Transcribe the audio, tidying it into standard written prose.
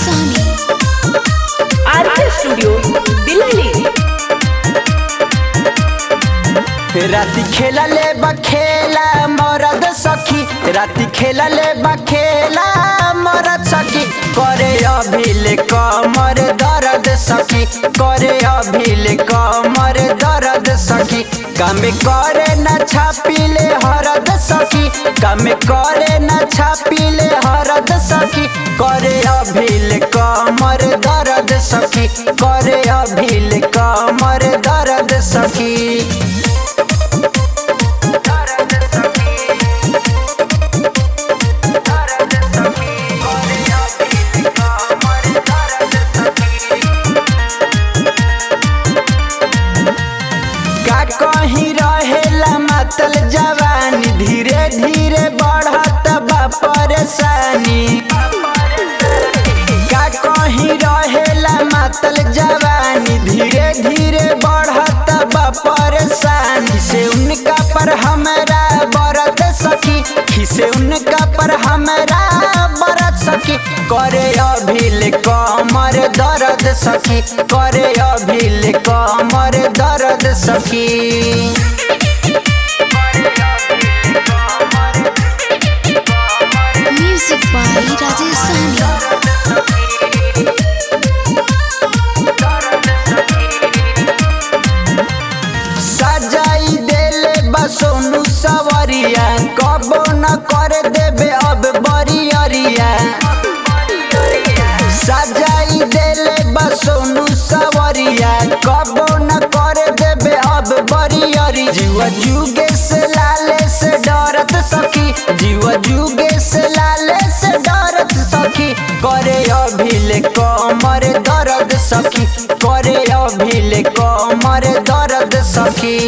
Sahni. RK studio Delhi. राती खेला ले बखेला मरद सखी, राती खेला ले बखेला मरद सखी, करे अभिले कमर दर्द सखी, करे अभिले कमर दर्द सखी, काम करे न छापिले हरद सखी, काम करे न छापिले हरद सखी, करे अभिले कमर दर्द सखी, करे अभिले कमर दर्द सखी। का कहीं रहेला मातल जवानी, धीरे धीरे बढ़त बा परेशानी। का कहीं रहेला मातल जवानी, धीरे धीरे बढ़त बा परेशानी। से उनका पर हमरा बरत सखी, खिसे उनका पर हमरा बरत सखी, करे अभिल कमर दर्द सखी, करे अभिल कमर दर्द सखी। Music by Rajesh Sahni. सजाई देले बसोनु सवरिया, कबो न कर देबे अब बरियरिया। सजाई देले बसोनु सवरिया, कबो न कर देबे अब बरियरी। जीवा जुगे से लाले से डरत सखी, जीवा जुगे से लाले से डरत सखी, करे अभिले कमर दर्द सखी, करे अभिले कमर दर्द सखी।